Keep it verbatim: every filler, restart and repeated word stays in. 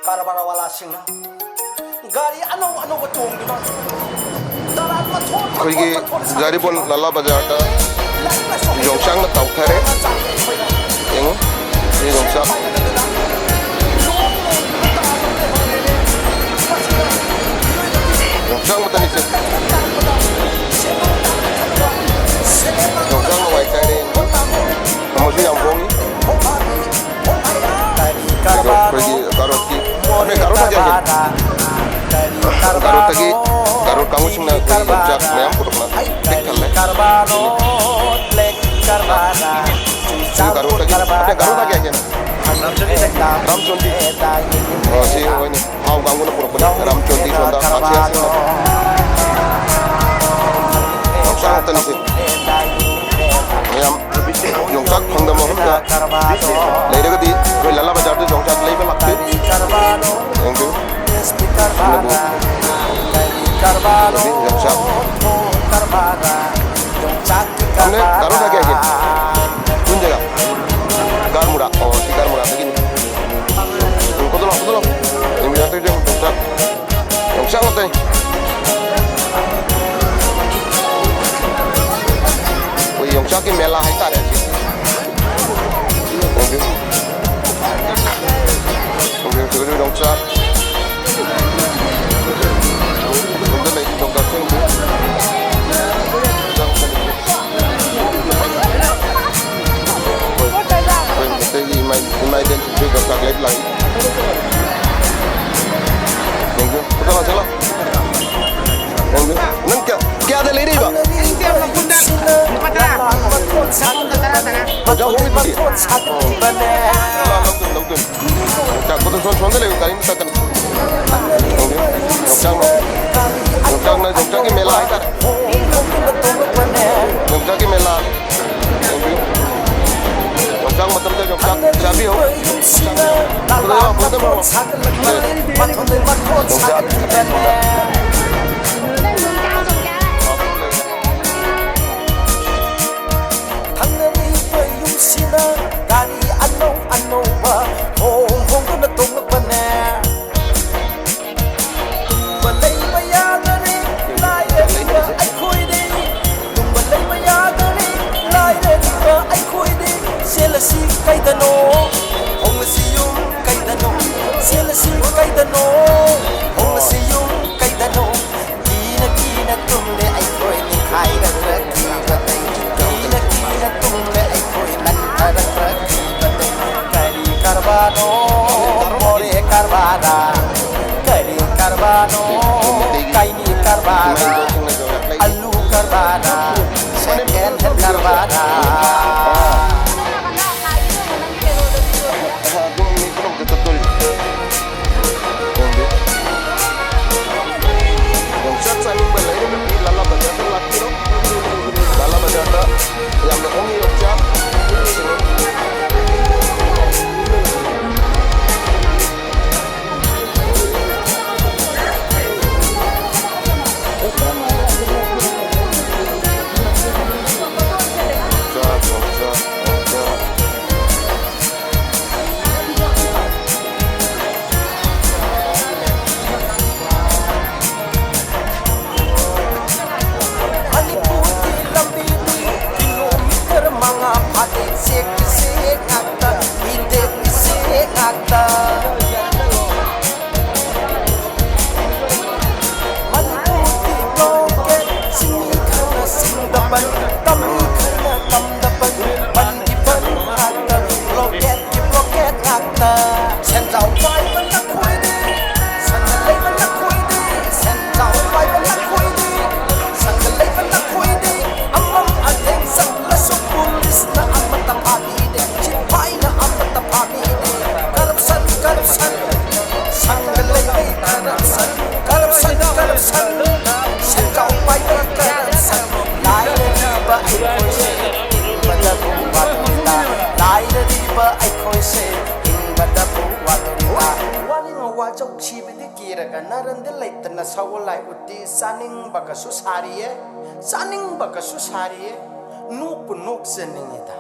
ꯀꯔꯕꯥꯔ ꯋꯥꯂꯥꯁꯤꯡꯅ ꯒꯥꯔꯤ ꯑꯅꯧ ꯑꯅꯧꯕ ꯇꯣꯡꯗꯨꯅ ꯇꯔꯥꯃꯥꯊꯣꯏ ꯑꯩꯈꯣꯏꯒꯤ ꯃꯊꯣꯟ ꯃꯊꯣꯟ ꯖꯥꯔꯤꯕꯣꯟ ꯂꯥꯂꯥ ꯕꯖꯥꯔꯗ ꯌꯣꯡꯆꯥꯛꯅ ꯇꯥꯎꯊꯔꯦ꯫ ꯌꯦꯡꯉꯨ, ꯁꯤ ꯌꯣꯡꯆꯥꯛ꯫ ꯌꯣꯡꯆꯥꯛ ꯃꯇꯝꯅꯤꯁꯦ꯫ ꯌꯣꯡꯆꯥꯛ ꯍꯋꯥꯏ ꯀꯥꯏꯔꯦ꯫ ꯃꯃꯜꯁꯨ ꯌꯥꯝ ꯍꯣꯡꯉꯤ꯫ ꯑꯗꯨꯒ ꯑꯩꯈꯣꯏꯒꯤ ꯀꯥꯔꯣꯠꯀꯤ, ꯑꯗꯩ ꯀꯥꯔꯣꯠ ꯊꯥꯖ ꯍꯥꯏꯁꯦ꯫ ꯀꯥꯔꯣꯠꯇꯒꯤ, ꯀꯥꯔꯣꯠ ꯀꯥꯡꯕꯨꯁꯤꯡꯅ ꯑꯩꯈꯣꯏꯒꯤ ꯌꯣꯡꯆꯥꯛ ꯃꯌꯥꯝ ꯄꯨꯔꯛꯅ ꯄꯤꯛ ꯊꯜꯂꯦ꯫ ꯁꯤ ꯀꯥꯔꯣꯠꯇꯒꯤ, ꯑꯗꯩ ꯀꯥꯔꯣꯠ ꯊꯥꯖ ꯍꯥꯏꯁꯦ꯫ ꯔꯥꯝꯆꯣꯟꯗꯤ꯫ ꯑꯣ, ꯁꯤ ꯍꯣꯏꯅꯦ꯫ ꯊꯥꯎ ꯀꯥꯡꯕꯨꯅ ꯄꯨꯔꯛꯄꯅꯤ꯫ ꯔꯥꯝꯆꯣꯟꯗꯤ ꯁꯣꯝꯗ ꯃꯥꯁꯤꯌꯥꯁꯤꯡꯅ꯫ ꯌꯣꯡꯆꯥꯛ ꯉꯥꯛꯇꯅꯤ ꯁꯤ꯫ ꯃꯌꯥꯝ ꯌꯣꯡꯆꯥꯛ ꯐꯪꯗꯕ ꯃꯐꯝꯗ ꯂꯩꯔꯒꯗꯤ ꯑꯩꯈꯣꯏ ꯂꯥꯂꯥ ꯕꯖꯥꯔꯗ ꯌꯣꯡꯆꯥꯛ ꯂꯩꯕ ꯂꯥꯛꯄꯤꯌꯨ꯫ ꯌꯦꯡꯕꯤꯌꯨ꯫ ꯑꯗꯨꯕꯨ ꯌꯣꯡꯆꯥꯛ꯫ ꯌꯥꯝꯅ ꯀꯥꯔꯣ ꯊꯥꯒꯦ ꯍꯥꯏꯁꯦ꯫ ꯄꯨꯟꯖꯒ꯫ ꯒꯥꯔꯃꯨꯔꯥ꯫ ꯑꯣ, ꯁꯤ ꯒꯥꯔꯃꯨꯔꯥꯗꯒꯤꯅꯤ꯫ ꯎꯝ, ꯀꯣꯠꯇ ꯂꯥꯛꯑꯣ, ꯀꯣꯠꯇ ꯂꯥꯛꯑꯣ꯫ ꯌꯦꯡꯕꯤꯌꯨ, ꯌꯣꯡꯆꯥꯛ꯫ ꯌꯣꯡꯆꯥꯛ ꯉꯥꯛꯇꯅꯤ꯫ ꯑꯩꯈꯣꯏ ꯌꯣꯡꯆꯥꯛꯀꯤ ꯃꯦꯂꯥ ꯍꯥꯏꯇꯥꯔꯦ ꯁꯤ꯫ ꯌꯦꯡꯕꯤꯌꯨ꯫ ꯌꯦꯡꯕꯤꯌꯨ, ꯌꯣꯡꯆꯥꯛ꯫ ꯌꯣꯡꯆꯥꯛ꯫ ꯑꯩꯈꯣꯏ ꯃꯩꯇꯩꯒꯤ ꯏꯃꯥ, ꯏꯃꯥ ꯏꯕꯦꯟꯁꯤꯡꯁꯨ ꯌꯣꯡꯆꯥꯛ ꯂꯩꯕ ꯂꯥꯛꯏ꯫ ꯌꯦꯡꯕꯤꯌꯨ꯫ ꯆꯠꯂꯣ, ꯆꯠꯂꯣ꯫ ꯌꯦꯡꯕꯤꯌꯨ꯫ ꯅꯪ ꯀꯌꯥ, ꯀꯌꯥꯗ ꯂꯩꯔꯛꯏꯕ? ꯂꯨꯄꯥ ꯇꯔꯥ꯫ ꯌꯣꯡꯆꯥꯛ ꯍꯣꯡꯉꯤꯗꯨꯗꯤ꯫ ꯂꯧꯗꯣꯏꯅꯤ, ꯂꯧꯗꯣꯏꯅꯤ꯫ ꯌꯣꯡꯆꯥꯛ, ꯁꯣꯝ-, ꯁꯣꯝꯗ ꯂꯩꯌꯨ, ꯒꯥꯔꯤ ꯑꯃ ꯆꯠꯀꯅꯤ꯫ ꯌꯣꯡꯆꯥꯛꯅ, ꯌꯣꯡꯆꯥꯛꯅ, ꯌꯣꯡꯆꯥꯛꯀꯤ ꯃꯦꯂꯥ ꯍꯥꯏꯇꯥꯔꯦ꯫ ꯌꯣꯡꯆꯥꯛꯀꯤ ꯃꯦꯂꯥ꯫ ꯌꯣꯡꯆꯥꯛ ꯃꯇꯝꯗ ꯌꯣꯡꯆꯥꯛ ꯆꯥꯕꯤꯌꯨ꯫ ꯌꯣꯡꯆꯥꯛ꯫ ꯊꯪꯅꯔꯤꯕ ꯌꯨꯝꯁꯤꯅ ꯒꯥꯔꯤ ꯑꯅꯧ ꯑꯅꯧꯕ ꯍꯣꯡ ꯍꯣꯡꯗꯨꯅ ꯇꯣꯡꯂꯛꯄꯅꯦ꯫ ꯇꯨꯝꯕ ꯂꯩꯕ ꯌꯥꯗꯔꯦ, ꯂꯥꯏꯔꯔꯤꯕ ꯑꯩꯈꯣꯏꯗꯤ꯫ ꯇꯨꯝꯕ ꯂꯩꯕ ꯌꯥꯗꯔꯦ, ꯂꯥꯏꯔꯔꯤꯕ ꯑꯩꯈꯣꯏꯗꯤ꯫ ꯆꯦꯜꯂꯁꯤ ꯀꯩꯗꯅꯣ, ꯍꯣꯡꯂꯁꯤ ꯌꯨꯝ ꯀꯩꯗꯅꯣ꯫ ꯆꯦꯜꯂꯁꯤ ꯀꯩꯗꯅꯣ, ꯍꯣꯡꯂꯁꯤ ꯌꯨꯝ ꯀꯩꯗꯅꯣ꯫ ꯀꯤꯅ ꯀꯤꯅ ꯇꯨꯝꯂꯦ ꯑꯩꯈꯣꯏ ꯅꯤꯡꯈꯥꯏꯔꯛꯂꯛꯈꯤꯕꯗꯩ꯫ ꯀꯤꯅ ꯀꯤꯅ ꯇꯨꯝꯂꯦ ꯑꯩꯈꯣꯏ ꯅꯟꯊꯔꯛꯂꯛꯈꯤꯕꯗꯩ꯫ ꯀꯔꯤ ꯀꯔꯕꯥꯔꯅꯣ ꯃꯣꯔꯦ ꯀꯔꯕꯥꯔ? ꯀꯔꯤ ꯀꯔꯕꯥꯔꯅꯣ ꯀꯥꯏꯅꯤ ꯀꯔꯕꯥꯔ? ꯑꯂꯨ ꯀꯔꯕꯥꯔ, second hand ꯀꯔꯕꯥꯔ꯫ ꯑꯗꯨꯝ ꯃꯤ ꯄꯨꯂꯞꯇ ꯆꯠꯇꯣꯔꯤꯕ꯫ ꯈꯪꯗꯦ꯫ ꯌꯣꯡꯆꯥꯛ ꯆꯥꯅꯤꯡꯕ ꯂꯩꯔꯒꯗꯤ ꯂꯥꯂꯥ ꯕꯖꯥꯔꯗ ꯂꯥꯛꯄꯤꯔꯣ꯫ ꯂꯥꯂꯥ ꯕꯖꯥꯔꯗ ꯌꯥꯝꯅ ꯍꯣꯡꯉꯤ ꯌꯣꯡꯆꯥꯛ꯫ ꯃꯅꯤꯄꯨꯔꯒꯤ ꯂꯝꯕꯤꯗꯤ ꯀꯤꯂꯣꯃꯤꯇꯔ ꯃꯉꯥ ꯐꯥꯗꯦ꯫ ꯆꯦꯛꯀꯤ ꯆꯦꯛ ꯉꯥꯛꯇ, ꯏꯟꯗꯦꯛꯀꯤ ꯆꯦꯛ ꯉꯥꯛꯇ꯫ ꯃꯅꯤꯄꯨꯔꯒꯤ ꯕ꯭ꯂꯣꯀꯦꯠ, ꯆꯤꯡꯃꯤ ꯈꯔꯅ ꯆꯤꯡꯗ ꯕꯟ, ꯇꯝꯃꯤ ꯈꯔꯅ ꯇꯝꯗ ꯕꯟ, ꯕꯟꯒꯤ ꯕꯟ ꯉꯥꯛꯇ, ꯕ꯭ꯂꯣꯀꯦꯠꯀꯤ ꯕ꯭ꯂꯣꯀꯦꯠ ꯉꯥꯛꯇ꯫ ꯁꯦꯟꯖꯥꯎ ꯄꯥꯏꯕ ꯅꯈꯣꯏꯗꯤ, ꯁꯟꯅ ꯂꯩꯕ ꯅꯈꯣꯏꯗꯤ, ꯁꯦꯟꯖꯥꯎ ꯄꯥꯏꯕ ꯅꯈꯣꯏꯗꯤ, ꯁꯟꯅ ꯂꯩꯕ ꯅꯈꯣꯏꯗꯤ꯫ ꯑꯃꯝ ꯑꯊꯦꯡ ꯆꯠꯂꯁꯨ ꯄꯨꯂꯤꯁꯅ ꯑꯃꯠꯇ ꯐꯥꯕꯤꯗꯦ, ꯁꯤꯐꯥꯏꯅ ꯑꯃꯠꯇ ꯐꯥꯕꯤꯗꯦ꯫ ꯀꯔꯞꯁꯟ, ꯀꯔꯞꯁꯟ, ꯁꯪꯒ ꯂꯩꯕꯩ ꯀꯔꯞꯁꯟ, ꯀꯔꯞꯁꯟ, ꯀꯔꯞꯁꯟ, ꯁꯦꯟꯖꯥꯎ ꯄꯥꯏꯕꯩ ꯀꯔꯞꯁꯟ꯫ ꯂꯥꯏꯔꯔꯤꯕ ꯑꯩꯈꯣꯏꯁꯦ ꯍꯤꯡꯕꯗꯕꯨ ꯋꯥꯗꯣꯔꯤꯗ, ꯂꯥꯏꯔꯔꯤꯕ ꯑꯩꯈꯣꯏꯁꯦ ꯍꯤꯡꯕꯗꯕꯨ ꯋꯥꯗꯣꯔꯤꯗ꯫ ꯋꯥꯅꯤꯡ ꯋꯥꯖꯧ ꯁꯤꯕꯗꯤ ꯀꯤꯔꯒ ꯅꯔꯟꯗꯤ ꯂꯩꯇꯅ ꯁꯒꯣꯜ ꯂꯥꯏ ꯎꯇꯤ ꯆꯥꯅꯤꯡꯕꯒꯁꯨ ꯁꯥꯔꯤꯌꯦ, ꯆꯥꯅꯤꯡꯕꯒꯁꯨ ꯁꯥꯔꯤꯌꯦ꯫ ꯅꯣꯛꯄꯨ ꯅꯣꯛꯆꯅꯤꯡꯉꯤꯗ꯫